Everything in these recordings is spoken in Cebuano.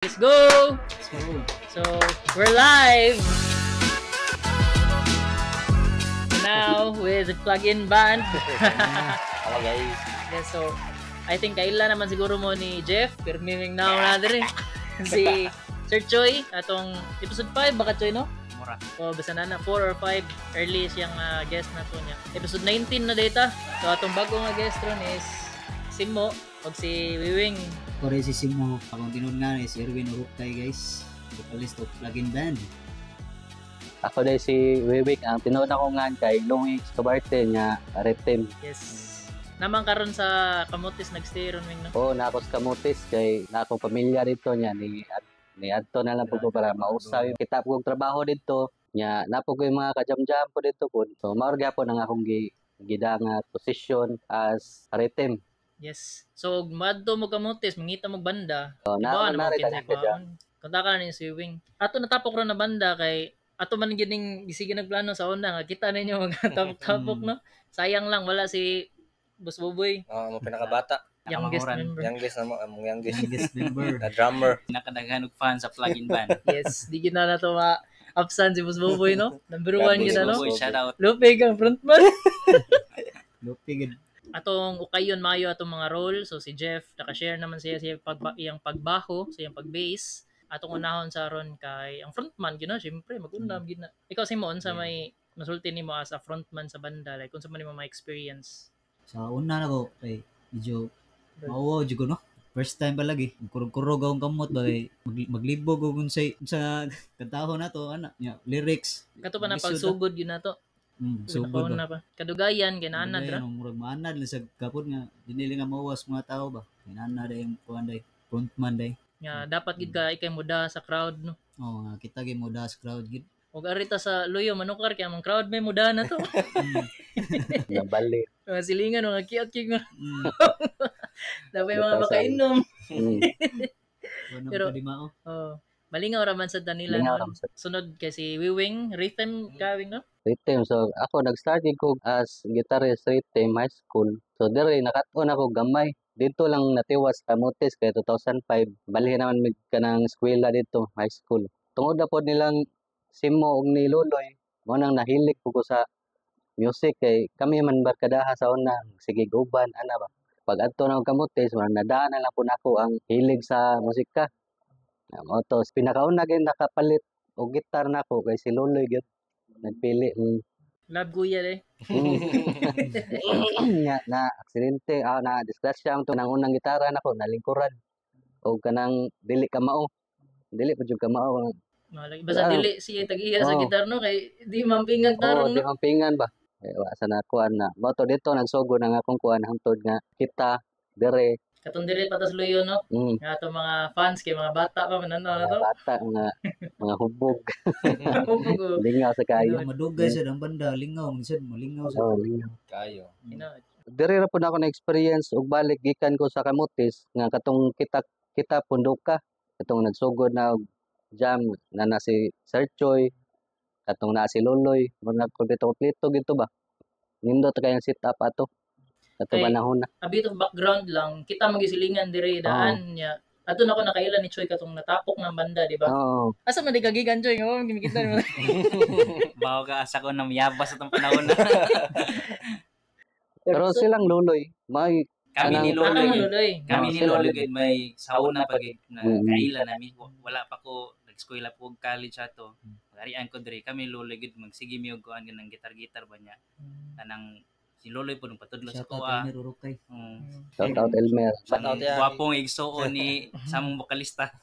Let's go! Let's go. So, we're live! Now, with the plug-in band. Hello, guys. Yeah, so, I think kaila naman siguro mo ni Jeff. Pero miming now na diri. Si Sir Choi, atong episode 5 baka, Choi, no? Mura. O, basta na 4 or 5 early siyang guest na to niya. Episode 19 na data. So, atong bago nga guest ron is Simo o si Wiwing. Kore si Simo. Akong tinuod nga ni si Erwin Urukay, guys. Vocalist of Plugin Band. Ako dahil si Wiwik, ang tinuod ako nga kay Lungi Escobarte nga Retem. Yes. Namang karon sa Camotes nagstay ron, Wing, no? Oo, na ako sa Camotes kay na akong pamilya dito niya ni adto na lang po ko para mausap. Kita po kong trabaho dito nya na po ko yung mga kajam-jam po dito po. So mao ra gyapon ang akong gida nga position as Retem. Yes. So, madto mo Camotes, mangita mo banda. So Diba, na ano na mo rin kinsay ka dyan. kwaon. Konta ka ni si Wing. Ato natapok ron na banda kay ato man gyud ning gisige nagplano sa una nga kita ninyo mga tapok-tapok, no. Sayang lang wala si Boss Boboy, Oh, mo pinakabata. youngest Nakamanguran. member. Youngest na mo, among youngest. Youngest member. Na drummer. Nakadaghan og fan sa plugin band. Yes, di gid na nato ma absan si Boss Boboy, no. Number 1 Grabe, gid si ano. Boss. Boy, shout out. Lupe kang frontman. Lupi gid. Atong ukayon mayo atong mga role. So si Jeff naka-share naman siya sa iyang pagbaho, sa iyang pag-bass. Atong unahon sa ron kay ang frontman gyud na, syempre mag-una gyud na. Ikaw, Simon, sa may masulti nimo as a frontman sa banda, like unsa man nimo ma experience? Sa una na ko kay medyo mauwaw jud ko, no. First time pa lagi. Kurog-kurog akong kamot ba kay maglibog og unsay sa kantahon na to ana. Nya lyrics. Kato pa na Lisod na. pagsugod gyud nato. Sugod Sugod ba. na pa. Kadugayan kay naanad ra. Ano, murag maanad lang sa kapod nga dinili nga mawas mga tao ba. Kay naanad day ang kuan day. Frontman day. Nga dapat gid ka ikay muda sa crowd, no. Oh, nga kita gyud mo das crowd gid. Ug arita sa Luyo manukar kay among crowd may muda na to. Nabali. Mga silingan, mga kiat-kiat, mga dapat mga Basta sa- makainom. Wala Pero- pa di mao. Oh, malingaw ra man sad ta nila Lingaw noon. ra man sad. Sunod kay si Wiwing, rhythm kawing, no? Rhythm. So ako nag-start gid ko as guitarist rhythm high school. So diri nakat-on ako gamay. Dito lang natiwas Camotes kay 2005. Balhin naman mig kanang eskwela dito high school. Tungod na pod nilang Simo ug ni Loloy, mo nang nahilig po ko sa music kay kami man barkadaha sa una, sige uban ana ba. Pag adto na og Camotes, mo nadaan na lang po nako ang hilig sa musika. Na mo to pinakauna gyud nakapalit og gitar nako kay si Loloy gyud nagpili. Love guya eh. Nga, na aksidente, na disgrasya ang to nang unang gitara nako nalingkuran o kanang dili ka mao. Dili pa jud ka mao. Malagi. Basta Ah. dili siya tag-iya sa Oo. gitar, no, kay di mampingang Oo, tarong, di no. mampingan ba. Eh, wa sa na kuan na. Mao to dito nagsugod ang akong kuan hangtod nga kita dire. Katong diri patas Luyo, no. Nga atong mga fans kay mga bata pa man ano na Mga to. bata, mga hubog, Hubog, oh. lingaw sa kayo. Nga madugay sad ang banda, lingaw man sad, malingaw sad. Oo, lingaw. Kayo. Ino. Dire ra pud ako na experience ug balik gikan ko sa Camotes nga katong kita kita punduka katong nagsugod na og jam na na si Sir Choi, katong naa si Loloy, mo nagkumpleto kompleto gito ba, nindot kayang sit up ato katong Kay- panahon na. A bit of background lang, kita magisilingan diri daan niya. Ato na ko nakaila ni Choi katong natapok ng banda, di ba? Oo. Asa man di kagikan, Choi? Nga gimikita mo. Bawo ka asa ko na miyabas atong panahon na. Pero silang Loloy may Kami ni Anang- Lolo Ah, gid. Loloy. Kami Oo, ni sila Lolo gid. gid may sauna pa gid na kaila nami. Wala pa ko nag-eskwela po og college ato. Arian ko diri kami Lolo gid magsige mi og kuan ng gitar-gitar ba niya. Kanang si Loloy po nung patudlo sa Shout out kuha. Elmer Urukay. Shout out Elmer. Shout out Ang yan. gwapong igsuon ni sa among bokalista.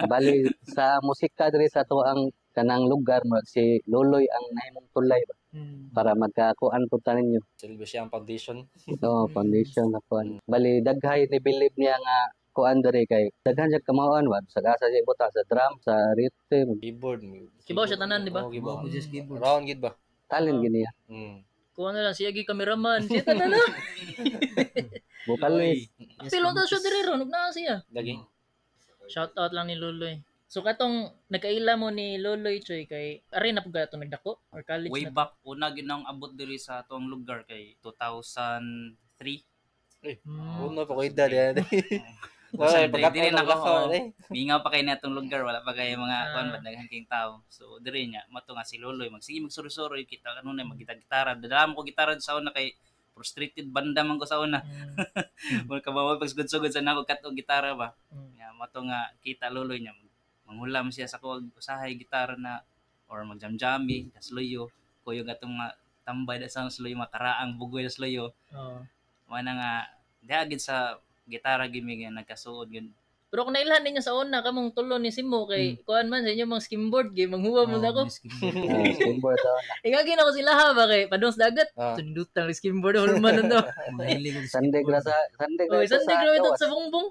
Bali sa musika diri sa ato ang kanang lugar mo si Loloy ang nahimong tulay ba para magkakuan pud ta ninyo. Silbi siya ang foundation. Oo, foundation na kuan. Bali daghay ni believe niya nga kuan diri kay daghan siya kamauan ba sa asa siya buta sa drum, sa rhythm, Keyboard. Kibaw siya tanan, di ba? Oo, kibaw. Kibaw ko just keyboard. Round gid ba? Talent gid niya. Kuha na lang siya gi cameraman. Siya tanan na. Vocalist. Yes, Pilon ta siya Camotes. diri ron, ug naa siya. Lagi. Shout out lang ni Loloy. So katong nagkaila mo ni Loloy, Choy, kay ari na pud ka atong nagdako or college Way na? back una gid nang abot diri sa atong lugar kay 2003. Una pa ko edad yan. Wala Diri pagkat na na ako. ko. Eh. Mingaw pa kay na atong lugar, wala pa kay mga kuan ba daghan kayong tao. So diri nya mato nga si Loloy magsige magsuroy-suroy kita kanunay magita-gitara. Dala mo ko gitara sa una kay frustrated banda man ko sa una. Wala ka ba pagsugod-sugod sa nako kat-og gitara ba. Ya mato nga kita Loloy nya manghulam siya sa ko usahay gitara na or magjamjami kasluyo kuyog atong mga tambay da sa sluyo mga karaang bugoy sa sluyo. Oo. Wala nga diha gid sa gitara gid mi nga nagkasuod gid. Pero kung nailhan ninyo sa una kamong tulo ni Simo kay kuan man sa inyo mga skimboard kay manghuwa mo na ako. Ah, skateboard daw. Ikagi na ko sila ha ba kay padong sa dagat. Ah. Tundutan ang skimboard hulman na to. Sandig ra sa sandig ra Oy, ito sandig sa ra ito gawas. sa bongbong.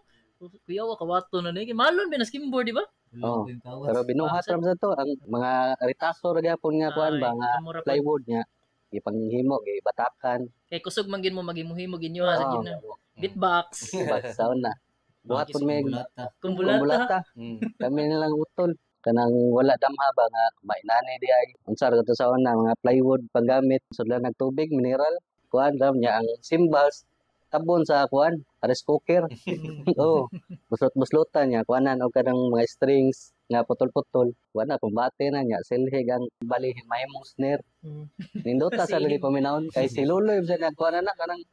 Kuya wa kawato na ni kay malon ba na skimboard di ba? Oo. Pero binuhat ra sa to ang mga ritaso ra gyapon nga kuan ba nga Kamura pa. plywood nga gipanghimo gibatakan. Kay kusog man gid mo magimuhimo ginyo ha sa Oo. gid na. Beatbox, Bak sa una. Buhat pud may kumbulata. kumbulata. Kami nilang utol kanang wala damha ba nga mainani di ay unsa ra to sa una mga plywood panggamit sudlan nagtubig mineral kuan ram niya ang cymbals tabon sa kuan rice cooker. Oo, buslot-buslotan niya kuanan og kanang mga strings nga putol-putol wala kumbate na niya silhig ang bali mahimong snare. Nindota sa lagi paminawon kay si Luloy sa nagkuan na kanang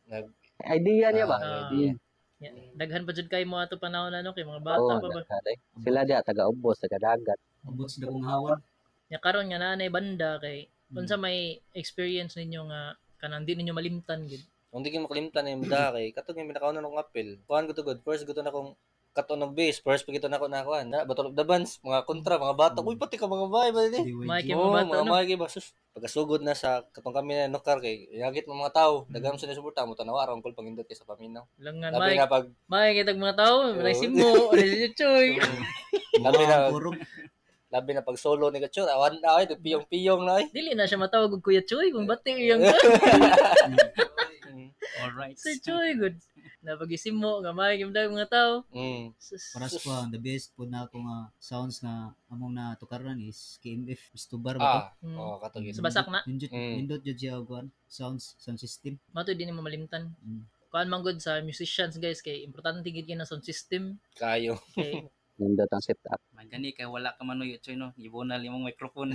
idea niya ba. Idea. Yeah. Daghan pa jud kay mo ato panahon ano kay mga bata Oo, pa ba. daghan, eh. Sila diya taga-ubos, taga-dagat. Abot sa dakong hawan. Nya karon nga naanay banda kay unsa may experience ninyo nga kanang di ninyo malimtan gid. Kung di kayo makalimtan na yung banda kay katong yung pinakauna ng apel. Kuan ko to good. First gusto na akong katon ng bass. First pagito na ako na kuan. Na Battle of the Bands, mga kontra, mga bata. Uy, pati ka mga bay ba di? Mike yung Oo, mga bata mga no. mike ba sus. Pagkasugod na sa katong kami na nukar kay yagit mga mga tao, daghan sa suporta mo tanawa aron kol pangindot kay sa paminaw. Langan Labi Mike. na pag Mike kitag mga tao, walay Oo. Simo, walay si Choy. labi na Kurog. labi na pag solo ni Kachur, awan na ay piyong-piyong na ay. Dili na siya matawag og Kuya Choy kung bati iyang All right. Sir Choy good. Napagisim mo nga Mike yung dag mga tao. Sus. Para sa kuha, the best po na ako nga sounds nga among natukaran is KMF Stubar ba to? Ah, oh katong Sa basak na. Nindot, nindot jud siya og kuan, sounds, sound system. Mato di nimo malimtan. Kuan man gud sa musicians guys kay importante gid kay na sound system Kayo. kay Nindot ang setup. Magani kay wala ka manuyo choy no. Gibunal imong microphone.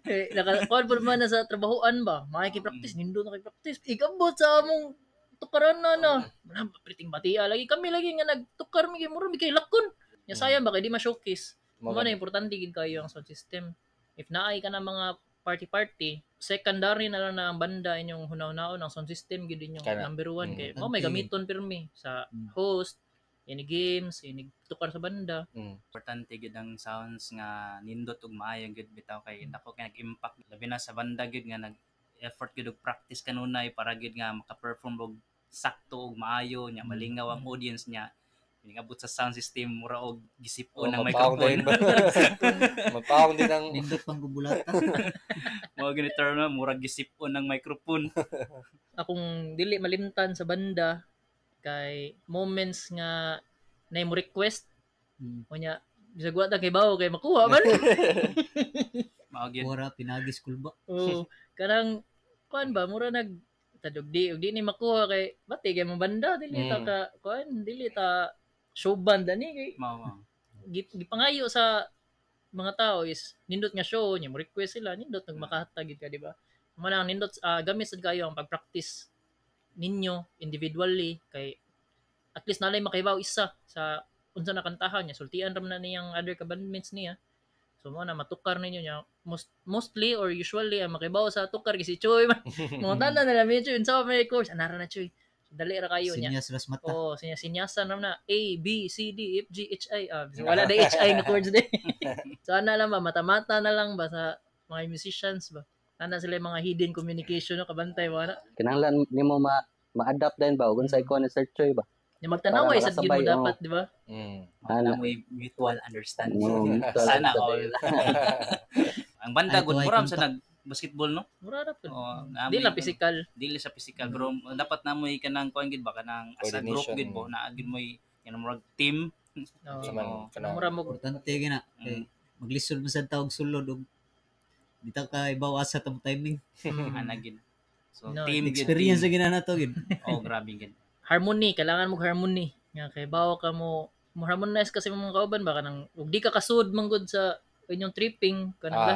eh, naka kuan pud man na sa trabahoan ba. Makiki-practice nindot na kay practice. Ikabot sa among tukaran na na. Wala priting batia lagi kami lagi nga nagtukar mi kay mura mi kay lakon. Nya sayang ba kay di ma-showcase. Mo na importante gid kayo ang sound system. If naay ka na mga party-party, secondary na lang na ang banda inyong hunaw-hunaon ang sound system gid inyong Kana. number one kay mo may gamiton pirmi sa host, ini games, ini tukar sa banda. Importante gid ang sounds nga nindot ug maayo gid bitaw kay dako kay nag-impact labi na sa banda gid nga nag-effort gid og practice kanunay para gid nga maka-perform og sakto ug maayo nya malingaw ang audience niya. Ningabot sa sound system mura og gisipon ng mapaong microphone. din ba? Mapaong din ang Nindot pang gubulata. Mao gani term na mura gisipon ng microphone. Akong dili malimtan sa banda kay moments nga na mo request unya bisag wa ta kay bawo kay makuha man. Mao gyud. Mura pinagi school ba? Oo, kanang kuan ba mura nag tadog di og di ni makuha kay bati kay mo banda dili ta ka kuan dili ta show band ani kay Mao mao. gipangayo sa mga tao is nindot nga show nya mo request sila nindot nag makahatag gid ka di ba? Mo na ang nindot gamit sad kayo ang pag-practice ninyo individually kay at least nalay makibaw isa sa unsa na kantahan niya sultian ra man na niyang other ka bandmates niya. So mo na matukar ninyo niya mostly or usually ang makibaw sa tukar kay si Choy man. Mga tanan na lang Choy unsa may course anara na Choy. So, dali ra kayo niya. Sinyas ras mata. Oo, sinyasan ra na A B C D F G H I. Wala na H I nga chords din. So ana lang ba mata-mata na lang ba sa mga musicians ba. Ana sila yung mga hidden communication no kabantay mo ana. Kinahanglan nimo ma-adapt din ba ug unsay kuan ni Sir Choy ba. Nya magtanaw ay Para sad gyud mo makasabay, oo. dapat, di ba? Ana. May mutual understanding. Oo, mutual Sana all. understanding. Ang banda Ay, gud tuway mura sa contact. nag basketball no. Mura ra pud. Oo, Di lang physical. Dili sa physical bro. Dapat na mo'y kanang kuan gid ba kanang as a group Coordination. gid bo na gid mo'y kanang murag team. Oo. Sa man kanang Mura mo Importante gina kay maglisod man sad tawag sulod og di ta ka ibaw asa tong timing. Ana gid. So No, team gid. Experience team. gina na to gid. Oh, grabe gid. Harmony, kailangan mo harmony. Nga kay bawo ka mo mo harmonize kasi mga kauban ba kanang ug di ka kasud manggod sa inyong tripping kanang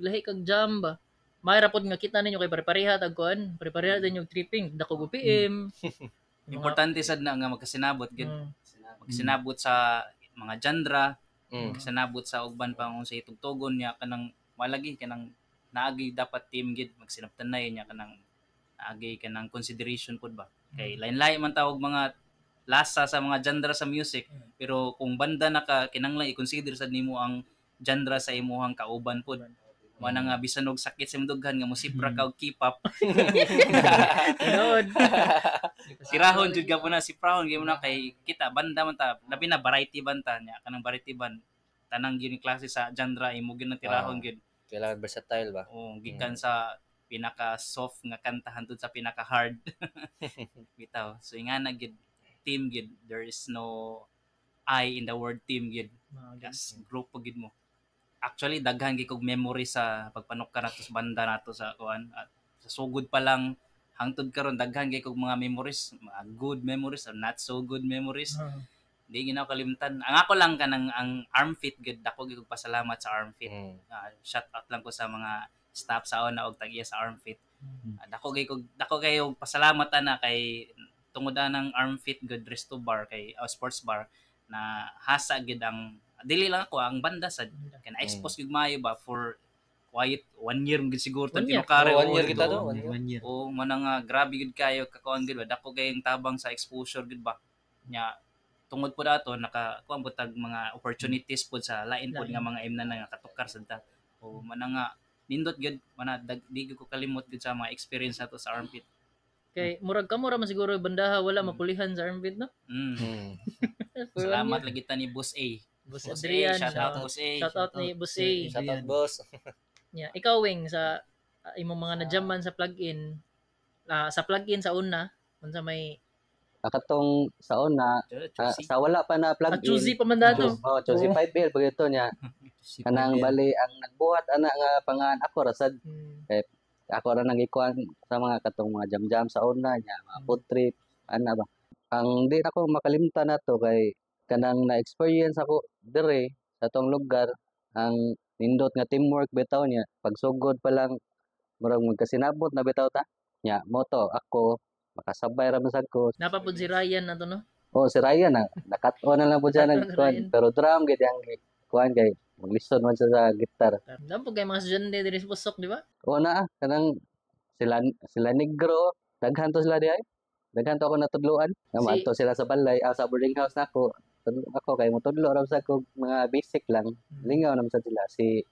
lahi kag jam ba. Mayra pod nga kita ninyo kay pare-pareha tag kuan, pare-pareha din yung tripping, dako OPM. Importante sad na nga magkasinabot gid. Magkasinabot sa mga genre, magkasinabot sa ugban pa kung sa itugtugon niya kanang malagi kanang naagi dapat team gid magsinabtanay niya kanang naagi kanang consideration pud ba. Kay lain-lain man tawag mga lasa sa mga genre sa music, pero kung banda na ka kinahanglan i-consider sad nimo ang genre sa imuhang kauban pud. Mo na nga bisan og sakit sa imong dughan nga musipra ka og K-pop. Tinuod. Sirahon jud ka po na, siprahon gyud mo na kay kita banda man ta, labi na variety band ta nya kanang variety band tanang gyud ni klase sa genre imo gyud na tirahon gyud. Kailangan versatile ba? O gikan sa pinaka soft nga kanta hantod sa pinaka hard. Bitaw. So ingana gyud team gyud, there is no I in the word team gyud. Yes, grupo gyud mo. Actually daghan gyud kog memory sa pagpanukar nato sa banda nato sa kuan. At sa sugod pa lang hangtod karon daghan gyud kog mga memories, mga good memories or not so good memories. Di gyud nako kalimtan. Ang ako lang kanang ang arm fit gyud, dako gyud kog pasalamat sa arm fit. Shout out lang ko sa mga staff sa ona og tag-iya sa arm fit. Dako kayo pasalamat ana kay tungod anang arm fit good resto bar kay sports bar na hasa gyud ang dili lang ako ang banda sad kay na-expose gyud maayo ba for quiet 1 year gyud siguro One year. tinukare. Oh, 1 year kita do. to, 1 year. 1 year. O man nga grabe gyud kayo kakuan gyud ba, dako kayong tabang sa exposure gyud ba nya tungod po dato naka kuan butag mga opportunities pod sa lain pod nga mga imna na nga katukar sad ta. O man nga nindot gyud man di gyud ko kalimot gyud sa mga experience nato sa armpit. Kay murag kamo ra man siguro bandaha wala mapulihan sa armpit, no? Salamat lagi ta ni Boss A. Boss Boss A, Adrian. shout out Boss A. Shout out ni Boss A. Shout out boss. Yeah, ikaw Wing sa imong mga najaman sa plug-in, sa plug-in sa una, unsa may Katong sa una, sa wala pa na plug-in. Choosy pa man dato. Oh, Choosy 5L pag ito niya. Kanang bali ang nagbuhat ana nga pangan ako rasad. Ako ra nang gikuan sa mga katong mga jam-jam sa una niya, mga food trip ana ba. Ang di nako makalimtan nato kay kanang na-experience ako dire sa tong lugar ang nindot nga teamwork bitaw niya. Pagsugod pa lang murag magkasinabot na bitaw ta. Nya moto ako makasabay ra man sad ko. Napapud si Ryan na to, no? Oh, si Ryan na nakat-on na lang po siya nagkuan. Pero drum gid ang kuan kay maglisod man siya sa gitar. Dampog kay mga estudyante diri sa Pusok, di ba? Oo na, kanang sila negro, daghan to sila diay. Daghan to ako natudloan. Adto sila sa balay, sa boarding house nako. Ako kay motudlo ra sa ko mga basic lang. Lingaw naman sa sila si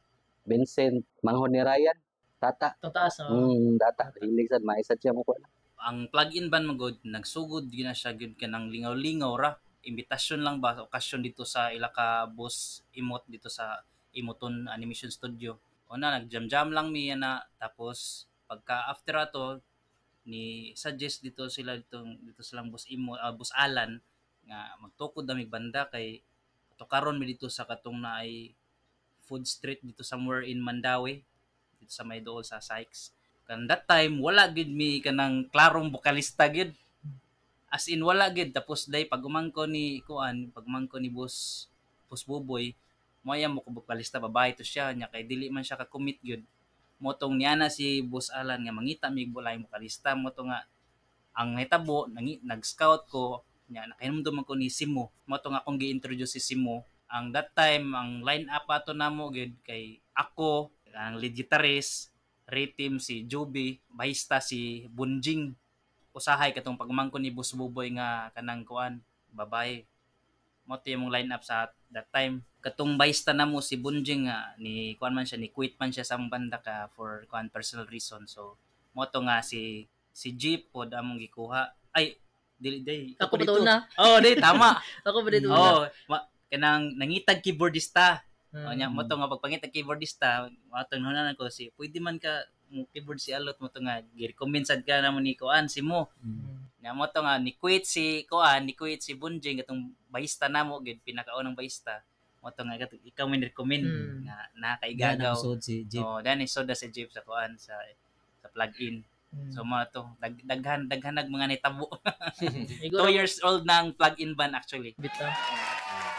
Vincent manghod ni Ryan, tata. Tataas, oh. Tata, hilig sad maisad siya mo kuan. Ang plug-in band magod nagsugod gyud na siya gyud kanang lingaw-lingaw ra. Imbitasyon lang ba okasyon dito sa ila ka boss Imot dito sa Imoton Animation Studio. Una nagjam-jam lang mi na tapos pagka after ato ni suggest dito sila dito silang boss Imo boss Alan nga magtukod na mig banda kay tukaron mi dito sa katong naay food street dito somewhere in Mandaue dito sa may dool sa Sykes. Kan that time wala gid mi kanang klarong bokalista gid. As in wala gid tapos day pag umangko ni kuan pag umangko ni boss Buboy moya mo ko bokalista babae to siya nya kay dili man siya ka commit gid. Motong niana si Boss Alan nga mangita mig bulay bokalista mo to nga ang nahitabo nag-scout ko nya nakahinumdum man ko ni Simo. Mo to nga akong gi-introduce si Simo. Ang that time ang line up ato namo gid kay ako ang lead guitarist, rhythm si Juby, bahista si Bunjing. Usahay katong pagmangko ni Boss Buboy nga kanang kuan babae. Mo to yung line up sa that time. Katong bahista namo si Bunjing nga ni kuan man siya ni quit man siya sa among banda ka for kuan personal reason. So mo to nga si Jeep pod among gikuha. Ay dili day. Ako ba na? Oh, day tama. Ako ba dito? Oh, kanang nangitag keyboardista. O nya mo to nga pagpangitag keyboardista, atong hunanan ko si pwede man ka mo keyboard si Alot mo to nga gi-recommend sad ka namo ni kuan si mo. Nya mo to nga ni quit si kuan, ni quit si Bunjing katong bahista namo gid pinakaunang bahista. Mo to nga ikaw man recommend nga nakaigagaw. Si Jeep. Oh, dani soda si Jeep sa kuan sa plug-in. So mga to, daghan daghan nag mga nitabo. Siguro 2 years old na ang plug-in band actually. Bitaw.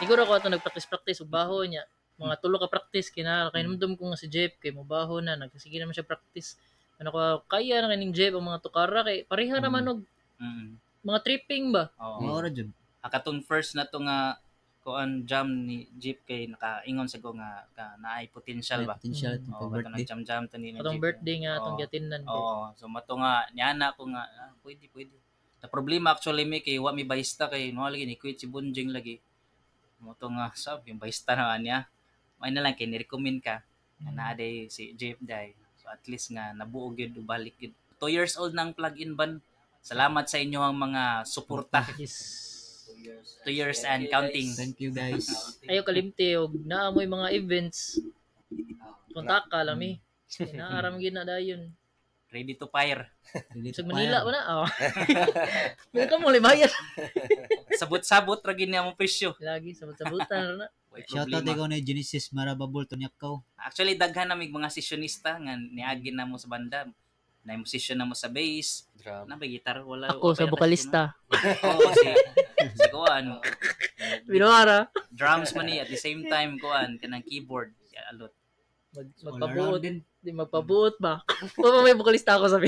Siguro ako ato nagpractice-practice ug baho niya. Mga tulo ka practice kina kay namdum ko nga si Jeff kay mobaho na nagsige naman siya practice. Ano ko kaya na kining Jeff ang mga tukara kay pareha naman og mga tripping ba. Oo. Mao ra jud. Katong first na to nga kuan jam ni Jeep kay nakaingon sa ko nga ka, naay potential ba. Potential itong Oo, katong pag-birthday. nag-jam-jam to ni Atong Jeep. birthday nga atong Oo. giatinan kay. Oo, so mato nga niana ko nga pwede pwede. Na problema actually mi kay wa mi bahista kay no lagi ni quit si Bunjing lagi. Mo to nga sab yung bahista na niya. May na lang kay ni-recommend ka nga naa day si Jeep day. So at least nga nabuo gyud balik gyud. 2 years old na ang plug-in band. Salamat sa inyo ang mga suporta. Yes. 2 years and counting. Thank you guys. Ayo kalimti og naa moy mga events. Kontaka lami. Inaaram gyud na dayon. Ready to fire. Ready Sa to Manila fire. wala. Oh. Wala ka mo bayad. Sabot-sabot ra gyud niya mo presyo. Lagi sabot-sabutan ra na. Way Shout out problema. ikaw ni Genesis Marababol Tunyakaw. Actually daghan na mig mga sessionista nga niagi na mo sa banda. Na musician na mo sa bass, Drum. na may gitar wala. Ako sa wala bokalista. Oo, si kuan. Binuara. Drums man ni at the same time kuan kanang keyboard si alot. All around Magpabuot. din. Di magpabuot ba? O may bokalista ako sabi.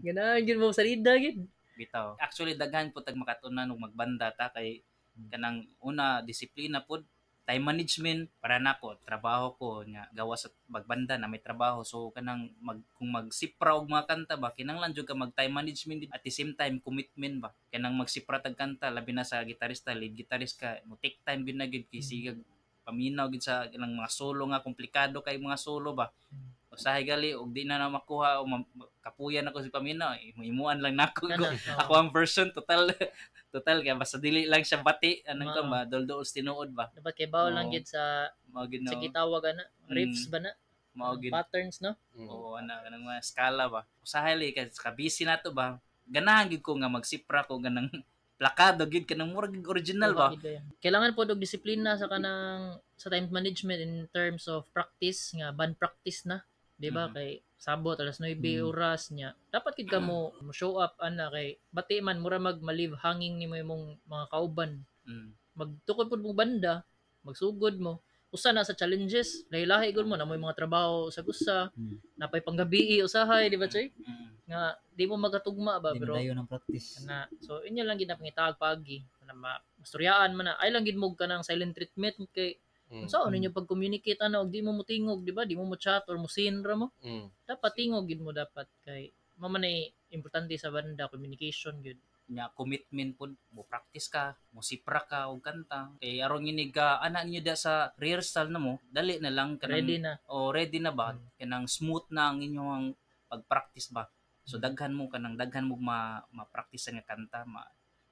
Ganahan gyud mo sa rida gyud. Bitaw. Actually daghan po tag makatunan og magbanda ta kay kanang una disiplina pod, time management para nako trabaho ko nga gawa sa magbanda na may trabaho, so kanang kung magsipra og mga kanta ba kinahanglan jud ka mag time management din. At the same time commitment ba kanang magsipra tag kanta labi na sa gitarista, lead guitarist ka mo take time gyud na gyud kay sigag paminaw gyud sa kanang mga solo nga komplikado kay mga solo ba. Usahay gali og di na na makuha o kapuyan ako si paminaw, imuan lang nako Kana, ako ang version total total kaya basta dili lang siya bati anong ka Oo. ba dol-dol tinuod ba Dapat kay bawo lang Oo. gyud sa mao gid sa no gitawag ana, riffs ba na, mao gid patterns no. Oo, ana kanang mga skala ba. Usahay li kay ka busy na to ba. Ganahan gid ko nga magsipra ko ganang plakado gid kanang murag gid original ba. Diba, gid kayo. Kailangan po og disiplina sa kanang sa time management in terms of practice nga band practice na, di ba? Mhm. Kay sabot alas 9 oras niya. Dapat gid ka mo show up ana kay bati man mura mag malive hanging nimo imong mga kauban. Magtukod pud mong banda, magsugod mo. Usa na sa challenges, lahi-lahi gud mo na mo mga trabaho sa usa, napay panggabii usahay, di ba Choy? Nga di mo magatugma ba Di pero na ng practice. na so inyo lang gid na pangitag pagi na masturyaan man na ay lang gid mo kanang silent treatment kay unsa ninyo pag-communicate ana og di mo motingog, di ba? Di mo mo chat or mo sin ra mo. Dapat tingog gid mo dapat kay mao man ay importante sa banda communication gid. Nya commitment pud mo practice ka, mo sipra ka og kanta. Kay aron nginig ka ana ninyo da sa rehearsal na mo, dali na lang kanang Ready na. O ready na ba? Kanang smooth na ang inyong pag-practice ba. So daghan mo kanang daghan mo ma-practice nga kanta, ma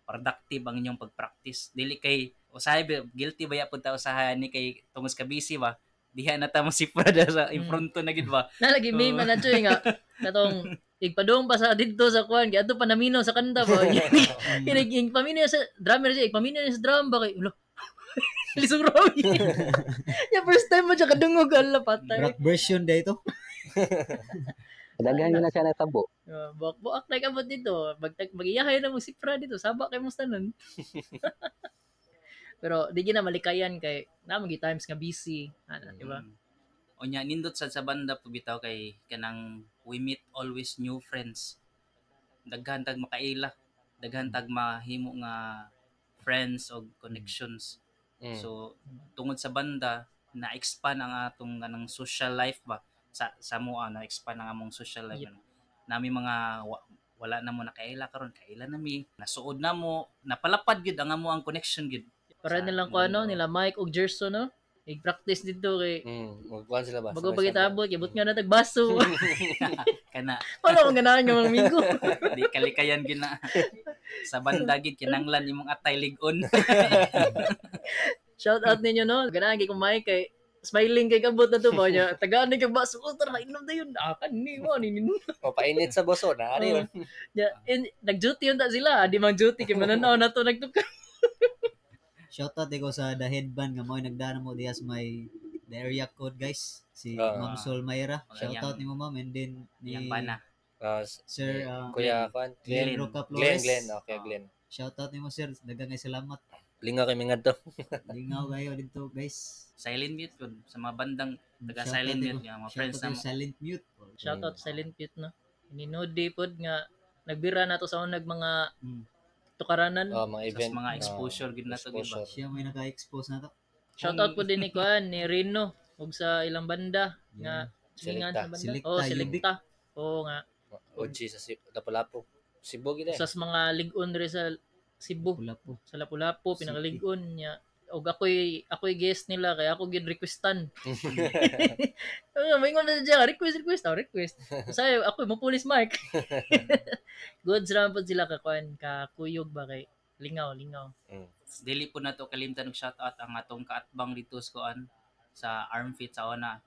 productive ang inyong pag-practice. Dili kay usahay ba, guilty ba yapon ta usahay ni kay tungod ka busy ba. Diha na ta mo sipra da sa impronto na gid ba. Na lagi may Oo. man na Choy nga katong igpadung pa sa didto sa kuan kay adto pa naminaw sa kanta ba. Kinig igpaminaw sa drummer siya, igpaminaw niya sa drum ba kay ulo. Lisong rawi. Ya first time mo siya kadungog ala patay. Rock version da ito. Daghan yun na siya natabo. Buak-buak na kabot dito. Mag-iyahay na mo sipra dito. Saba kay mo tanan. Pero di gina malikayan kay na magi times nga busy, ana, di ba? Unya nindot sad sa banda po bitaw kay kanang we meet always new friends. Daghan tag makaila, daghan tag mahimo nga friends og connections. So tungod sa banda na-expand ang atong kanang social life ba sa mo na-expand ang among social life. Yep. Ano. Nami mga wala na mo nakaila karon, kaila na mi, nasuod na mo, napalapad gyud ang amo ang connection gyud. Para Sa nilang ko ano mundo. nila Mike og Gerson no. Ig-practice dito kay Magkuhan sila ba? bago Sabay-sabay. pagitabot, kibot nga na tagbaso. Kana Wala mong ganahan nga mga minggo. di kalikayan gyud na sa banda gyud kinanglan imong atay lig-on. Shout out ninyo no. Ganahan kay kung Mike kay smiling kay kabot na to ba niya. Tagaan ni kag baso. Oh, tara inom na yun. Ah, kan ni mo ni. O, painit sa boso na. Ano yun? Yeah, and nag-duty yun ta sila. Di man duty kay mananaw na to nagtukar. Shout out ikaw sa The Headband nga mo'y nagdana mo diya sa may The Area Code, guys. Si Ma'am Sol Mayra. Shout out ni mo, ma'am, and then ni Yang bana. Sir Kuya kuan Glenn Glenn Roca Glenn Flores. Glenn, okay, Glenn. Shout out nimo, sir. Daghang kay salamat. Lingaw kay mingadto. Lingaw kayo dito, guys. Silent Mute pud sa mga bandang taga Shout out Silent nimo. Mute nga mga Shout friends out nimo na mo. Silent Mute. Shout out Silent Mute, no. Ininodi pod nga nagbira na to sa unag mga tukaranan. Oh, mga Sa event. mga exposure gid nato gid ba. Exposure. Siya may naka-expose na to. Shout out po din ni Kuan ni Rino ug sa ilang banda nga silingan Selecta. sa banda. Selecta, Oh, Ubik. Selecta. Oo nga. OG sa Lapu-Lapu. Cebu gid eh. Sa mga lig-on diri sa Cebu, Pula po. sa Lapu-Lapu City. pinakalig-on niya. Og ako'y guest nila kaya ako gid requestan. Ano, may na siya, request request, oh, request. Sayo ako mo police mark. Goods ra man pud sila ka kuan ka kuyog ba kay lingaw lingaw. Dili po nato kalimtan og shout out ang atong kaatbang dito sa kuan sa Armfit sa una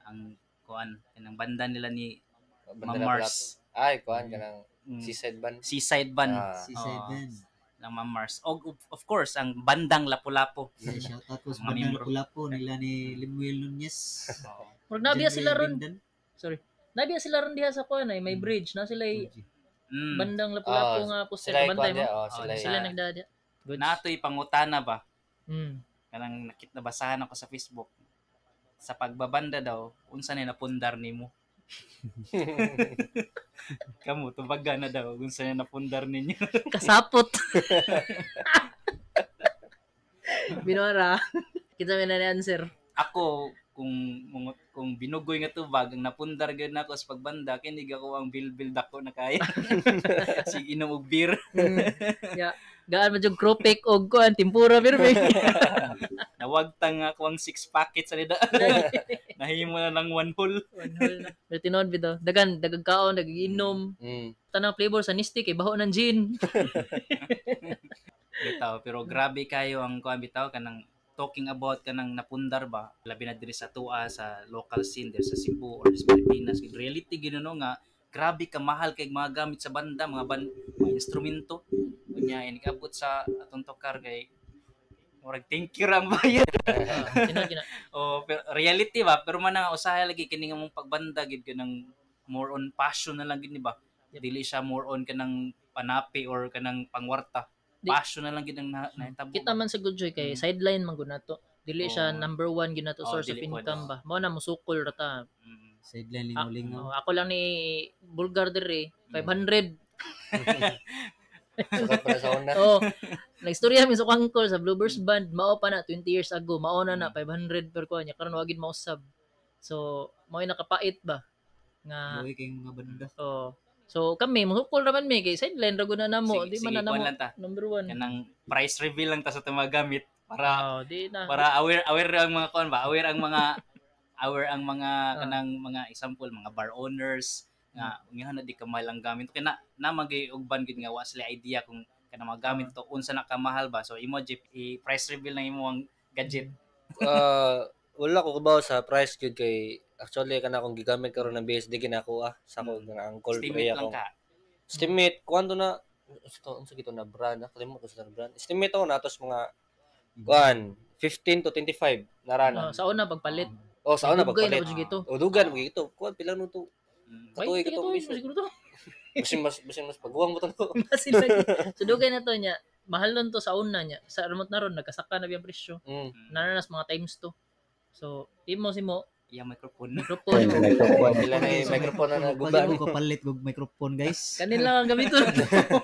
ang kuan kanang banda nila ni Banda Ma'am Lapu-Lapu. Mars. Ay, kuan kanang Seaside Band. Seaside Band Si Seven. ng Ma'am Mars. Og of course ang bandang Lapu-Lapu. Yeah, shout out po sa Mga Bandang membro. Lapu-Lapu nila ni Limuel Nunez. Murag nabiya John sila Ray ron. Bindan. Sorry. Nabiya sila ron diha sa kuan ay may bridge na sila bandang Lapu-Lapu nga poster Sila bantay kuan mo. dia, oh, sila. Sila nagdadya. Goods. Natoy pangutana ba? Kanang nakit nabasahan ako sa Facebook. Sa pagbabanda daw, unsa ni napundar nimo? Kamu tubaga na daw unsa ni napundar ninyo. Kasapot. Binora. Kita may na answer. Ako kung binugoy nga tubag ang napundar gyud nako sa pagbanda kini ako ang bilbil dako na kaya. Sige inom og beer. Yeah. Gaan man jud kropik og kuan tempura pirmi. Nawagtang nga ako ang 6 packets sa nida. Nahimo na lang one whole. One whole na. Pero tinuod bitaw. Dagan dagang kaon, dagang inom. Tanang flavor sa nistik kay baho ng gin. Bitaw, pero grabe kayo ang kuan bitaw kanang talking about kanang napundar ba labi na diri sa tua sa local scene diri sa Cebu or sa Pilipinas. Reality ginuno nga grabe ka mahal kay mga gamit sa banda, mga mga instrumento. Unya inikabot sa atong tokar kay murag thank you ra ang bayad. Tinuod gyud na. Oh, pero reality ba pero man nga usahay lagi kini nga mong pagbanda gid kanang more on passion na lang gid ni ba. Yep. Dili siya more on kanang panapi or kanang pangwarta. Passion na lang gid ang nahitabo. Kita man sa Good Joy kay sideline man gud nato. Dili siya number one gid nato source of income ba. Mao na musukol ra ta. Sideline lingaw-lingaw. Ako lang ni Bulgar diri 500. Sukat pa na sa una. Oh, nagstorya mi sa kangkol sa Bluebirds Band, mao pa na 20 years ago, mao na na 500 per kuan niya karon wa gid mausab. So, mao nakapait ba nga buhi kay mga banda. Oh. So kami musukol ra man mi kay sideline ra gud na namo, di man na namo number one. Kanang price reveal lang ta sa itong mga gamit para di na. Para aware ang mga kuan ba, aware ang mga aware ang mga kanang mga example mga bar owners nga unyahan na di kamahal ang gamit kay na namagay ugban gid nga wa sila idea kung kanang mga gamit to unsa na kamahal ba. So imo jeep i-price reveal na imo ang gadget. Wala ko kabaw sa price gyud kay actually kana akong gigamit karon ng BSD ginakuha sa ako nga angkol pre akong estimate kuan na ito unsa gito na brand kalimot ko sa brand estimate ako natos mga kuan 15 to 25 narana. Sa una pagpalit. Oh, sa una pagpalit. O dugan mo gito. Kuan pila no to? Katuig ito siguro to. Basin mas paguwang mo to. Basin lagi. So dugay na to niya. Mahal nun to sa una niya. Sa remote na ron nagkasaka na biyang presyo. Nananas mga times 2. So imo si mo iya microphone. Microphone. Pila na yung microphone na naguba. Pwede mo kapalit og microphone, guys. Kanila ang gamiton.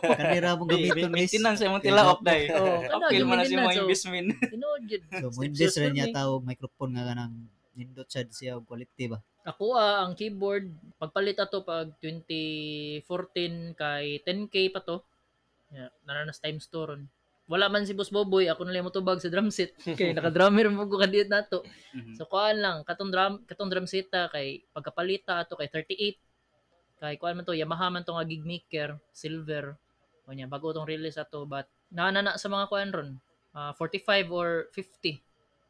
Kanila mong gamiton, guys. Maintenance imong tilaok dai. Apil mo na si mo investment. Tinuod jud. So mo invest ra niya tao microphone nga kanang nindot sad siya og quality ba. Ako ang keyboard pagpalit ato pag 2014 kay 10K pa to. Yeah, nananas times 2 ron. Wala man si Boss Boboy, ako na lang motubag sa drum set kay naka-drummer mo ko kadiyot nato. So kuan lang katong drum set ta kay pagkapalita ato kay 38. Kay kuan man to Yamaha man to nga gig maker, silver. Unya bago tong release ato but naana na sa mga kuan ron, 45 or 50.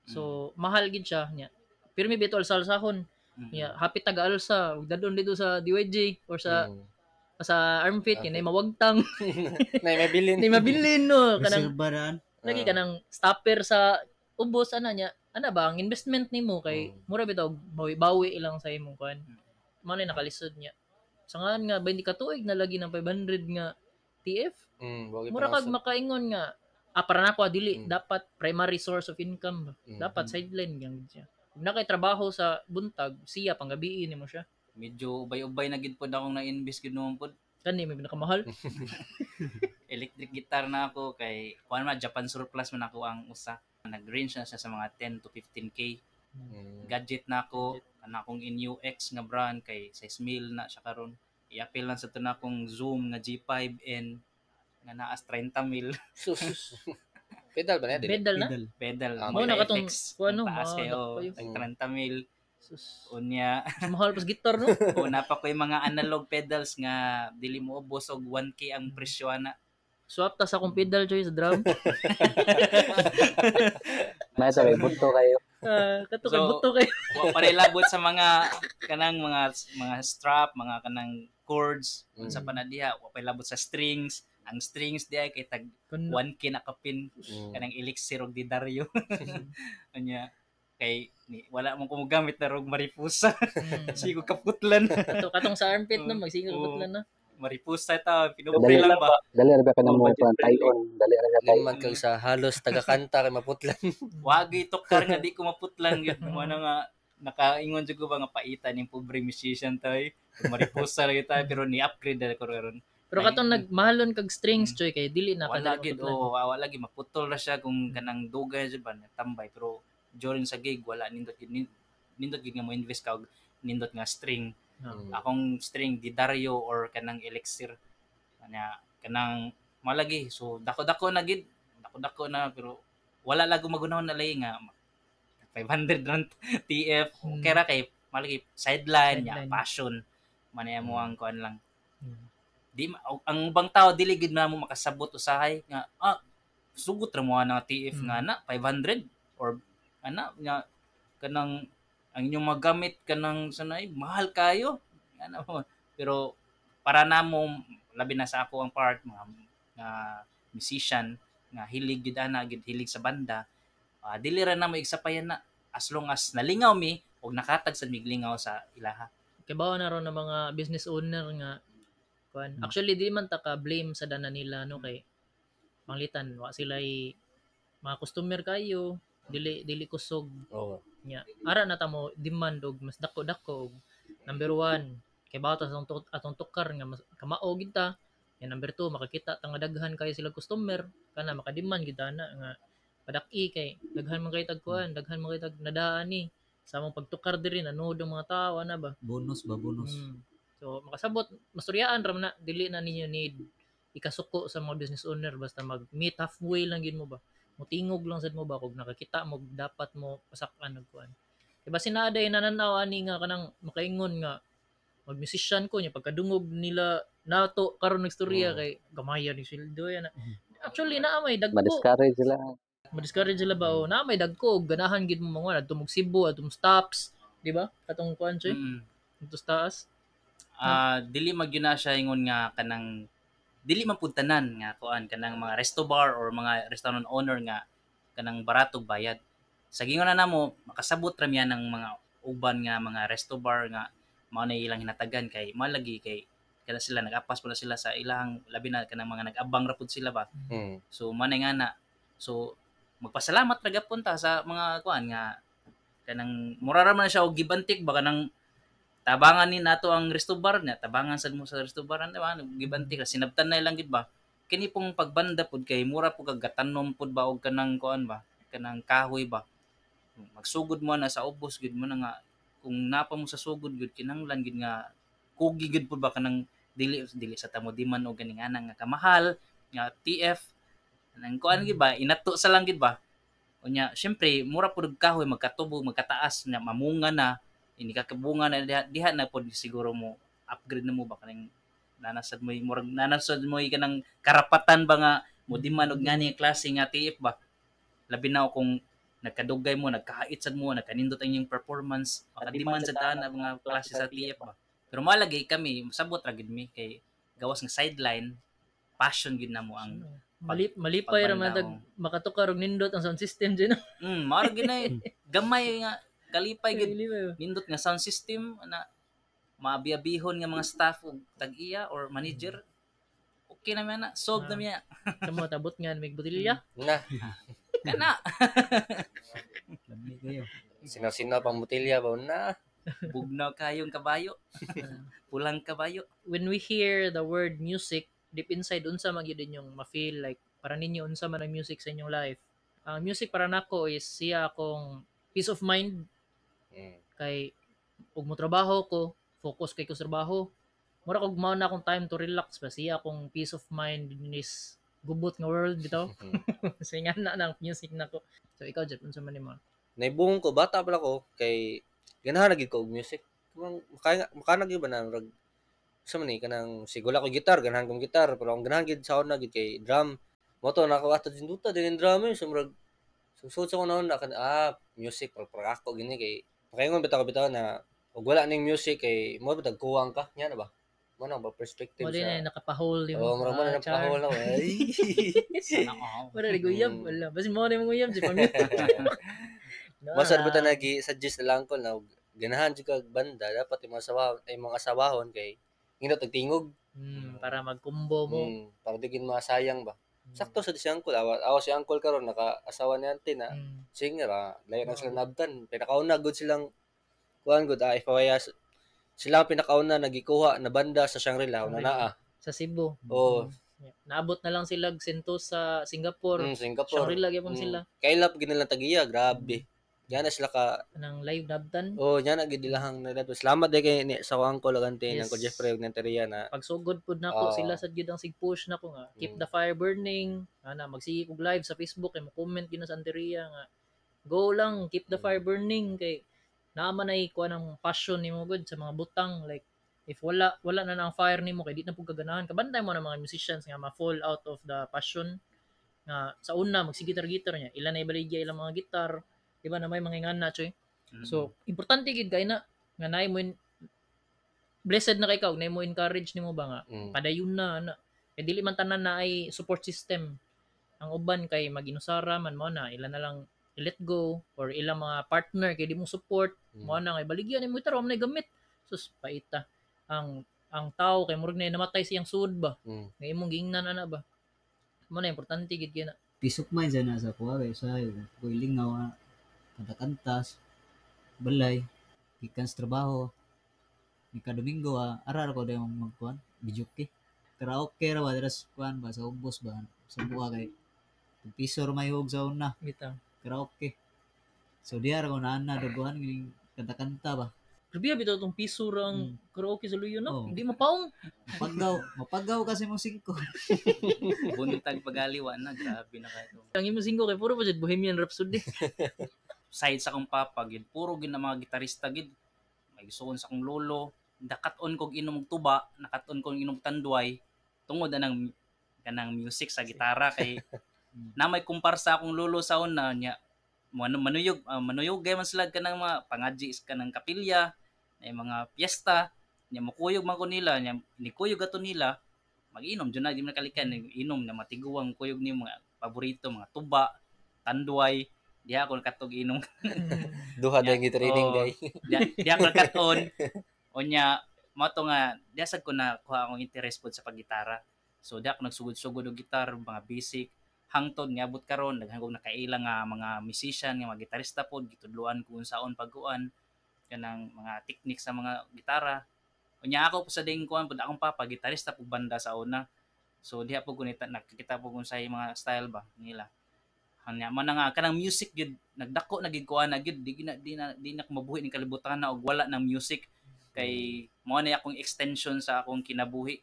So mahal gid siya nya. Pero may bito alsalsahon. Nya happy taga alsa ug dadon dito sa DYJ or sa sa armpit kay mawagtang. Nay mabilin. Nay mabilin no kanang reserva. Lagi kanang stopper sa ubos ana niya. Ana ba ang investment nimo kay mura bitaw bawi-bawi lang sa imong kuan. Mao na nakalisod niya. Sa ngan nga 20 ka tuig na lagi ng 500 nga TF. Mura kag makaingon nga para nako dili dapat primary source of income. Dapat sideline gyud siya. Kung na kay trabaho sa buntag, siya panggabiin nimo siya. Medyo ubay-ubay na gid pod akong na-invest gid noon pod. Kani may pinakamahal. Electric guitar na ako kay kuan man Japan surplus man ako ang usa. Nag-range na siya sa mga 10 to 15K. Gadget na ako, kana akong NUX nga brand kay 6 mil na siya karon. I-appeal lang sa to na akong Zoom nga G5N nga naas 30 mil. Sus. Pedal ba na? Pedal na? Pedal. Mo na katong kuano, taas kayo, 30 mil. Sus. Unya. Mas mahal pas guitar no? O napa ko yung mga analog pedals nga dili mo ubos og 1K ang presyo ana. Swap ta sa akong pedal choy sa drum. May sa buto kayo. Kato kay buto kayo. Wa pa labot sa mga kanang mga strap, mga kanang chords unsa pa na diha, wa pa labot sa strings. Ang strings diha kay tag 1K na kapin kanang Elixir og Didario. Unya kay ni, wala mong kumugamit na rog maripusa. Sigo kaputlan. Katong sa armpit no, magsigo kaputlan na. Maripusa ta, pinubre lang ba? Dali ra ba ka namo pan tayon, dali ra ka tayon. Man kag sa halos tagakanta kay maputlan. Wagi tukar nga di ko maputlan gyud. Mo na nga nakaingon jud ko ba nga paita ning pobre musician tay. Maripusa lagi tayo pero ni upgrade na ko ron. Pero katong nagmahalon kag strings choy kay dili na wala gid, oh, wala gid maputol ra siya kung kanang dugay jud ba tambay pero during sa gig wala nindot gid nga mo invest ka og nindot nga string. Akong string Didario or kanang Elixir kanya kanang malagi so dako-dako na gid, dako-dako na pero wala lago magunahon na lay nga 500 rand TF. Okay ra kay malagi sideline ya passion man mo ang kuan lang. Di ang ubang tao dili gid na mo makasabot usahay nga sugot ra mo na TF nga na 500 or ana nga kanang ang inyong magamit kanang sanay mahal kayo ana mo pero para namo labi na sa ako ang part mga nga musician nga hilig gid ana gid hilig sa banda, dili ra namo igsapayan na as long as nalingaw mi og nakatag sad miglingaw sa ilaha. Kay bawo na ron ng mga business owner nga kuan. Actually di man ta ka blame sa dana nila no kay panglitan wa sila mga customer kayo dili kusog. Oh. Nya. Ara na ta mo demand og mas dako-dako og number 1 kay bawat atong tukar nga mas kamao gid ta. Ya number 2 makakita ta nga daghan kayo sila customer kana makademand gid na nga padaki kay daghan man kay tag kuan, daghan man kay tag nadaan ni sa among pagtukar diri nanood ang mga tao ana ba. Bonus ba bonus. So makasabot masuryaan ra man na dili na ninyo need ikasuko sa mga business owner basta mag-meet halfway lang gid mo ba. Mutingog lang sad mo ba kung nakakita mo dapat mo pasakan og kuan. Kay basin naa day nananaw ani nga kanang makaingon nga mag-musician ko nya pagkadungog nila nato karon nagstorya kay gamaya ni sweldo yan. Actually naa may dagko. Ma-discourage sila. Ma-discourage sila ba o naa may dagko og ganahan gid mo mga adto mog Cebu adto stops, di ba? Katong kuan choy. Adto taas. Dili magyud na siya ingon nga kanang dili man pud tanan nga kuan kanang mga resto bar or mga restaurant owner nga kanang baratog bayad. Sa gingon na namo makasabot ra miya ng mga uban nga mga resto bar nga mao na ilang hinatagan kay malagi kay kada sila nagapas pud sila sa ilang labi na kanang mga nag-abang ra pud sila ba. So man nga na so magpasalamat ra gapon ta sa mga kuan nga kanang mura ra man siya og gibantik ba kanang tabangan ni nato ang resto bar na tabangan sad mo sa resto bar di ba gibantik ra sinabtan na lang gid ba kini pong pagbanda pud kay mura pud kag gatanom pud ba og kanang kuan ba kanang kahoy ba magsugod mo na sa ubos gid mo na nga kung napa mo sa sugod gud kinahanglan gid nga kugi gid pud ba kanang dili dili sa tamo di man og ganing ana nga kamahal nga TF kanang kuan gid ba inato sa lang gid ba unya syempre mura pud kahoy magkatubo magkataas na mamunga na ini kakabunga na diha na pod siguro mo upgrade na mo ba kanang nanasad mo murag nanasad mo kanang karapatan ba nga mo di man og ngani klase nga TF ba labi na kung nagkadugay mo nagkahait sad mo nagkanindot ang inyong performance makadiman sa daan ang mga klase sa TF ba pero malagay kami sabot ra gid mi kay gawas nga sideline passion gid na mo ang malipay ra man tag makatukar og nindot ang sound system dyan. Mao ra gid na Gamay nga kalipay gid. Dili ba? Nindot nga sound system na maabiabihon nga mga staff ug tag-iya or manager. Okay na man na, solve na miya. Samo tabot nga mig botilya. Na, Kana. Lami kayo. sinaw-sinaw pang butilya ba na. Bugnaw kayong kabayo. Pulang kabayo. When we hear the word music, deep inside unsa man gyud inyong ma-feel, like para ninyo unsa man ang music sa inyong life? Ang music para nako is siya akong peace of mind kay ug mo trabaho ko, focus kay ko sa trabaho. Mura kog mao na akong time to relax ba, siya akong peace of mind in this gubot nga world bitaw. So nga na ng music nako. So ikaw, Jeff, unsa man nimo? Naibungong ko bata pala ko kay ganahan na gid ko og music. Kumang makaya makana gyud ba na murag sa man ni kanang sigula ko gitar, ganahan kong gitar, pero ang ganahan gid sa una gid kay drum. Mo to nako ato din duta din drum eh. So murag susod sa ko noon na kan music para ako gini kay makaingon bitaw ko bitaw na og wala ning music kay mo bitag kuwang ka nya na ba? Mo na ba perspective Wala sa na nakapahol yung Oh, murag mo na char. napahol ako. Ay. Sana all. Wala rin guyab, wala. Basta mo na yung guyab, si pamute. No, Masad ba ta nagi-suggest na lang ko na og ganahan jud kag banda dapat imong asawa ay mga asawahon kay ngino tagtingog. Para magkumbo mo. Para di gid masayang ba. Sakto sa di si uncle, awa, awa si uncle karon naka-asawa ni auntie na singer layo na sila nabtan. Pinakauna good silang kuan good ifawaya sila ang pinakauna nagikuha na banda sa Shangri-La una naa. Sa Cebu. Oh, Yeah. Naabot na lang sila og Sentos sa Singapore. Singapore. Shangri-La gyapon sila. Kailap gid nilang tagiya, grabe. Yan na sila ka Nang live nabtan. Oh, yan na gid ilahang nagdato. Salamat day kay ni sa uncle ug auntie Yes. yes. Uncle Jeffrey ug Nanteria na Pagsugod pud nako Oo. sila sad gyud ang sig-push nako nga keep the fire burning. Ana magsige kog live sa Facebook kay mo comment gyud na sa Anteria nga go lang, keep the fire burning kay naa man ay kuan ang passion nimo gud sa mga butang, like if wala wala na na ang fire nimo kay di na pud kaganahan kabantay mo na mga musicians nga ma-fall out of the passion nga sa una magsige gitar niya ila na ibaligya ilang mga gitar, di ba, na may mga ingana choy. So, importante gid kay na nga naay mo blessed na kay ka ug naay mo encourage nimo ba nga padayon na na. Kay dili man tanan na ay support system. Ang uban kay maginusara man mo na ila na lang i-let go or ilang mga partner kay di mo support mo na nga baligyan nimo gitar wa man nay gamit. Sus paita. Ang tao kay murag na namatay siyang sud ba. Nga imong giingnan ana ba. Mo na importante gid kay na. Peace of mind sa nasa kuha kay sa ko'y lingaw nga kanta-kantas balay gikan sa trabaho ni ka Domingo arar ko dayon magkuan videoke karaoke ra ba dira sa kuan ba sa ubos ba sa buha kay piso ra mayhog sa una Bitaw. karaoke, so diha ra ko naana duguan gining kanta-kanta ba. Grabe bitaw tong piso ra ang karaoke sa Luyo no. Oo. Hindi mapaong. Mapagaw kasi mong singko. Buntag pagaliwa na grabe na kayo. Ang imong singko kay puro pa jud Bohemian Rhapsody. Side sa akong papa gid puro gid na mga gitarista gid. May gisuon sa akong lolo, nakat-on kog inom og tuba, nakat-on kog inom tanduay tungod anang kanang music sa gitara kay na may kumparsa akong lolo sa una niya manuyog manuyog gay man sila kanang mga pangadji kanang kapilya na mga piyesta niya mukuyog man ko nila niya nikuyog ato nila magiinom jud na di man kalikan inom na matiguang kuyog ni mga paborito mga tuba tanduay diha ako nakatog inom. Duha Yeah. yeah. yung training Oo. day. Diha ako nakaton unya mo to nga diha sad ko na kuha akong interest pod sa paggitara, so diha ako nagsugod-sugod og gitar mga basic hangtod niabot karon daghan kog nakaila nga mga musician nga mga gitarista pod gitudloan ko unsaon pagkuan kanang mga technique sa mga gitara. Unya ako po sa ding kuan pod akong papa gitarista pug banda sa una, so diha po kunita nakikita po kung sa mga style ba nila. Hanya man na nga kanang music gyud nagdako na gid kuan na gyud di na ko mabuhi ning kalibutan na og wala ng music kay mao na akong extension sa akong kinabuhi,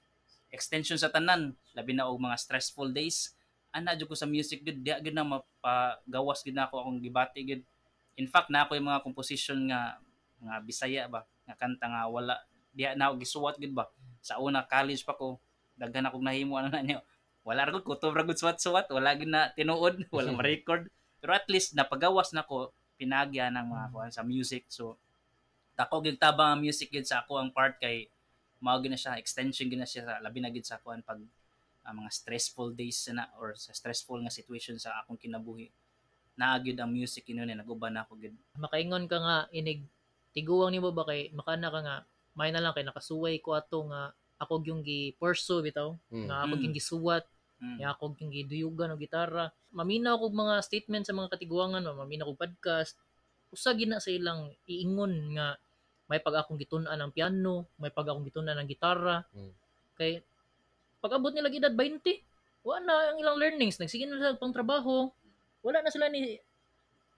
extension sa tanan labi na og mga stressful days ana jud ko sa music gyud diha gyud na mapagawas gyud na ako akong gibati gyud. In fact na ako yung mga composition nga nga Bisaya ba nga kanta nga wala diha na ako gisuwat gyud ba sa una college pa ko daghan akong nahimo ano na niyo wala ra gud kutob ra gud suwat-suwat wala gyud na tinuod wala ma-record pero at least napagawas na ko pinagya ng mga kuan sa music. So dako gyud tabang ang music gyud sa ako ang part kay mao gyud na siya extension gyud na siya sa labi na gyud sa kuan pag mga stressful days na or sa stressful nga situation sa akong kinabuhi. Naa gyud ang music ingon ni nag-uban ako gyud. Makaingon ka nga inig tiguang nimo ba kay makana ka nga may na lang kay nakasuway ko ato nga ako yung gi-pursue bitaw, nga ako yung gisuwat, nga ako yung giduyugan og gitara. Maminaw kog mga statement sa mga katiguangan, maminaw kog podcast. Usa gina sa ilang iingon nga may pag akong gitun-an ang piano, may pag akong gitun-an ang gitara. Kay pag-abot nila edad 20, wala na ang ilang learnings, nagsige na sila pang trabaho. Wala na sila ni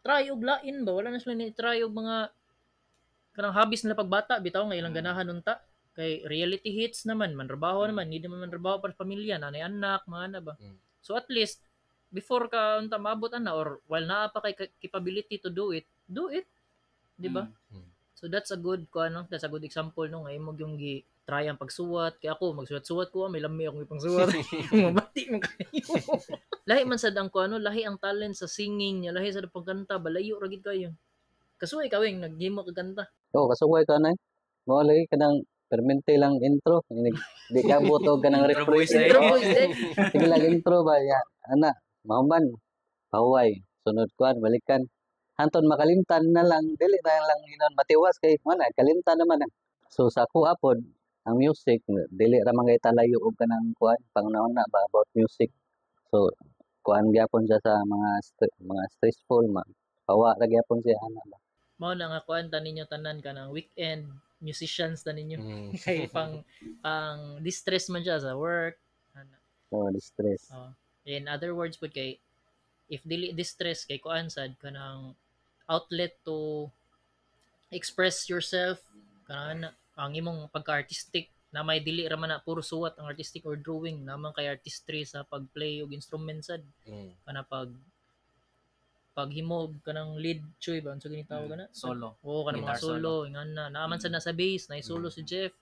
try og lain ba, wala na sila ni try og mga kanang hobbies nila pagbata bitaw nga ilang ganahan unta. Kay reality hits naman, manrabaho naman, hindi naman manrabaho para sa pamilya, nanay anak, mga ana ba. So at least before ka unta maabot ana or while naa pa kay capability to do it, do it. Di ba? So that's a good ko ano, that's a good example no nga imo yung gi try ang pagsuwat. Kay ako magsuwat-suwat ko, may lami akong ipangsuwat. Mabati man kayo. Lahi man sad ang ko ano, lahi ang talent sa singing niya, lahi sad ang pagkanta, balayo ra gid kayo. Kasuway ka wing naghimo kag kanta. Oh, kasuway ka na. Mo lagi kanang permente lang intro. Di ka buto ka ng Intro refresh. voice, eh. Intro voice eh. Sige lang intro ba ya. Ana, mahuman. Pahuway. Sunod kuan balikan. Hanton makalimtan na lang dili na lang inon matiwas kay mana kalimtan naman. So sa ako apod ang music dili ra man kay talayo og kanang kuan pangunahon na ba about music. So kuan gyapon siya sa mga mga stressful ma. Pawa ra gyapon siya ana ba. Mao na nga kuan ta ninyo tanan kanang weekend musicians ta ninyo. Kay pang distress man siya sa work. Ana. So distress. Oh. In other words pud kay if dili distress kay kuan sad kanang outlet to express yourself kanang ang imong pagka-artistic na may dili ra man na puro suwat ang artistic or drawing naman kay artistry sa pag-play og instrument sad kana paghimo kanang lead choy ba unsa gani tawag kana Solo. Oo, kanang mga Guitar solo, ingan na. Naaman sad na sa bass, na solo si Jeff,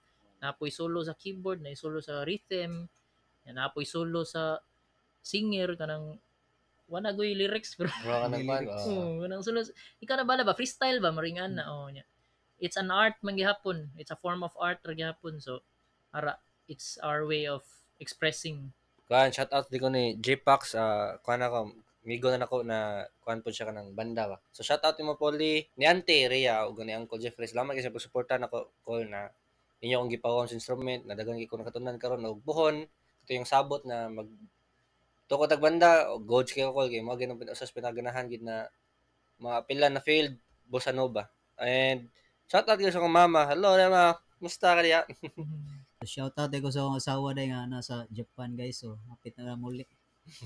napoy solo sa keyboard, na solo sa rhythm, napoy solo sa singer kanang wala goy lyrics pero Wala ka ng kuan. oo, kanang solo. Ikaw na bala ba freestyle ba maringan na oh nya. It's an art man gihapon. It's a form of art ra gihapon. So ara it's our way of expressing. Kuan shout out di ko ni J-Pax, kuan ako migo na nako na kuan po siya kanang banda ba. So shout out nimo Polly, ni Ante Rhea ug ni Uncle Jeffrey. Salamat kay sa pagsuporta nako call na inyo akong gipawon sa instrument na daghang ko nakatunan karon og buhon. Ito yung sabot na mag tukod tag banda og gods kayo call kay mo gyud ang usas pinaganahan gid na mga pila na field bossa nova. And shout out gyud sa akong mama. Hello mama. Musta ka diya? Shout out ko sa akong asawa day nga nasa Japan guys. So hapit na lang muli.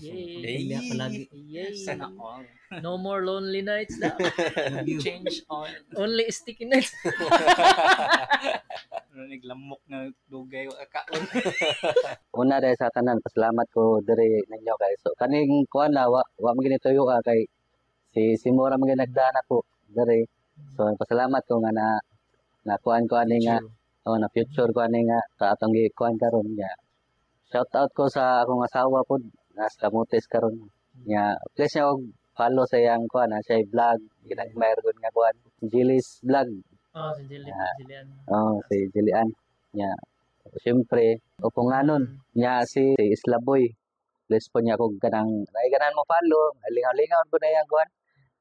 Yay. Pamilya palagi. Yay. Sana all. No more lonely nights na. Love you. Change all. Only sticky nights. Naglamok nga dugay wa kaon. Una dahil sa tanan, pasalamat ko diri ninyo kay so kaning kuan na wa wa man gini tuyo kay si Simora man gini nagdaan ako diri. So pasalamat ko nga na kuan ko ani nga oh, na future ko ani nga sa atong gikuan karon nga. Shout out ko sa akong asawa pod nasa Camotes karon. Nya please niya og follow sa iyang kuan na siya vlog ginagmayar gud nga kuan. Jilly's vlog. Oh, si Jillian. Jillian. Oh, si Jillian. Nya siyempre upunganon nya si Isla Boy. Please po niya kog kanang naiganahan mo follow, lingaw-lingaw ko na iyang kuan.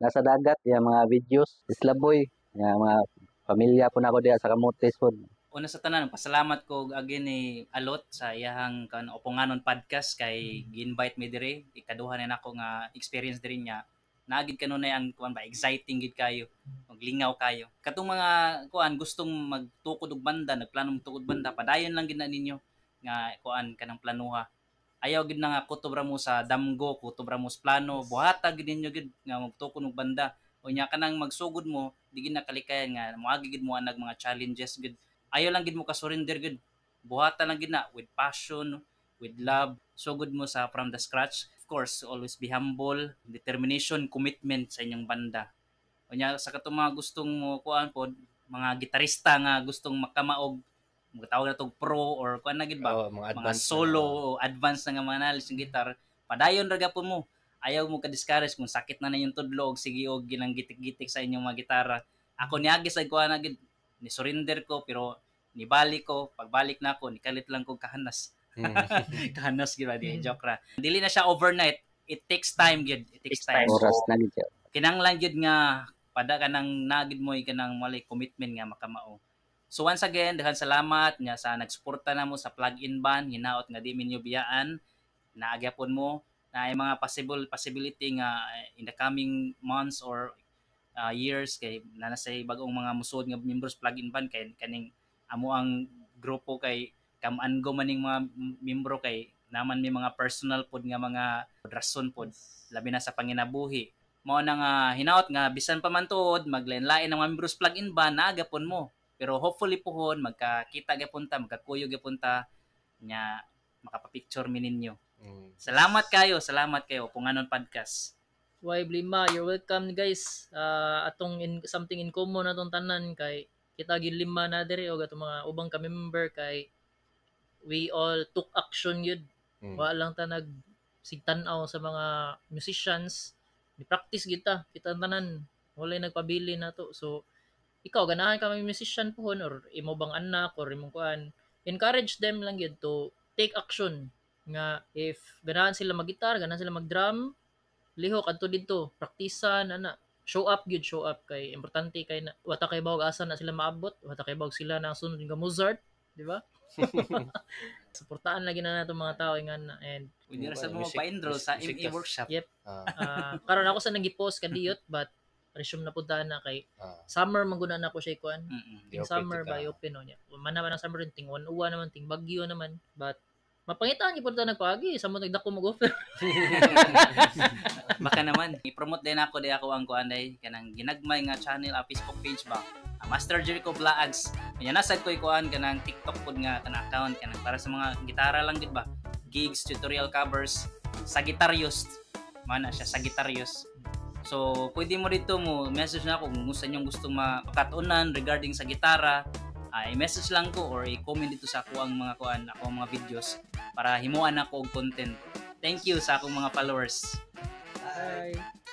Nasa dagat yung mga videos Isla Boy. Nya mga pamilya po na ako diya sa Camotes po. Una sa tanan, pasalamat ko again ni Alot sa iyahang kan Oponganon podcast kay gi-invite mi diri. Ikaduha na nako nga experience diri niya. Naagid kanunay ang kuan ba exciting gid kayo. Maglingaw kayo. Katong mga kuan gustong magtukod og banda, nagplano magtukod banda, padayon lang gid na ninyo nga kuan kanang planuha. Ayaw gid na nga kutob ra mo sa damgo, kutob ra mo sa plano, buhata gid ninyo gid nga magtukod og banda. Unya kanang magsugod mo, di gid na kalikayan nga moagi gid mo anag mga challenges gid. Ayaw lang gid mo ka surrender gid. Buhata lang gid na with passion, with love. Sugod mo sa from the scratch. Of course, always be humble, determination, commitment sa inyong banda. Unya sa katong mga gustong mo kuan pod, mga gitarista nga gustong makamaog, magtawag na tog pro or kuan na gid ba? Oh, mga mga advanced solo o advanced na nga mga knowledge ng gitar, padayon ra gapon mo. Ayaw mo ka-discourage kung sakit na na yung tudlo og sige og ginang gitik-gitik sa inyong mga gitara. Ako niagi sa kuan na gid, ni surrender ko pero nibalik ko, pagbalik na ako nikalit lang ko kahanas. Kahanas gid ba, di joke ra. Dili na siya overnight. It takes time gid. It takes time. Oras na gid siya. Kinahanglan gyud nga pada ka nang nagid mo kanang walay commitment nga makamao. So once again, daghan salamat nya sa nagsuporta namo sa plug-in band, hinaot nga di minyo biyaan, naagyapon mo na ay mga possibility nga in the coming months or years kay na nasay bag-ong mga musod nga members plug-in band kay kaning amo ang grupo kay kam-an go maning mga membro kay naman may mga personal pod nga mga rason pod labi na sa panginabuhi. Mao na nga hinaot nga bisan pa man tuod maglain-lain ang mga members plug-in band, naagapon mo. Pero hopefully pohon magkakita gyapon ta, magkakuyog gyapon ta nya makapapicture mi ninyo. Salamat kayo, salamat kayo Punganon Podcast. Why blima, you're welcome guys. Atong something in common atong tanan kay kita gid lima na diri og atong mga ubang ka member kay we all took action yun. Wa lang ta nag sigtan-aw sa mga musicians. Ni practice kita, kita tanan walay nagpabili nato. So ikaw ganahan ka may musician pohon or imo bang anak or imong kuan, encourage them lang yun to take action nga if ganahan sila mag-guitar, ganahan sila mag-drum, lihok adto didto, praktisan ana, show up gyud, show up kay importante kay na, wata kay bawag asa na sila maabot, wata kay bawag sila na sunod nga Mozart, di ba? Suportaan lagi na nato mga tao nga na and pwede ra sa mo pa-enroll sa ME workshop. Yep. Karon ako sa nag-post kadiyot but resume na pud na kay summer man gud na ako siya kuan. Ting summer ba open no niya. Man naman ang summer ting uwan naman ting bagyo naman but mapangitaan gyud pud ta nagpaagi sa mo nagdako mag-offer. Baka naman i-promote din ako di ako ang kuan day kanang ginagmay nga channel Facebook page ba. Master Jericho Vlogs. Kanya nasad ko ikuan kanang TikTok pud nga kanang account kanang para sa mga gitara lang gid ba. Gigs, tutorial covers, Sagittarius. Mana siya Sagittarius. So, pwede mo dito mo message na ako kung gusto niyo gusto makatunan regarding sa gitara. I-message lang ko or i-comment dito sa ako ang mga kuan, ako ang mga videos para himuan ako og content. Thank you sa akong mga followers. Bye.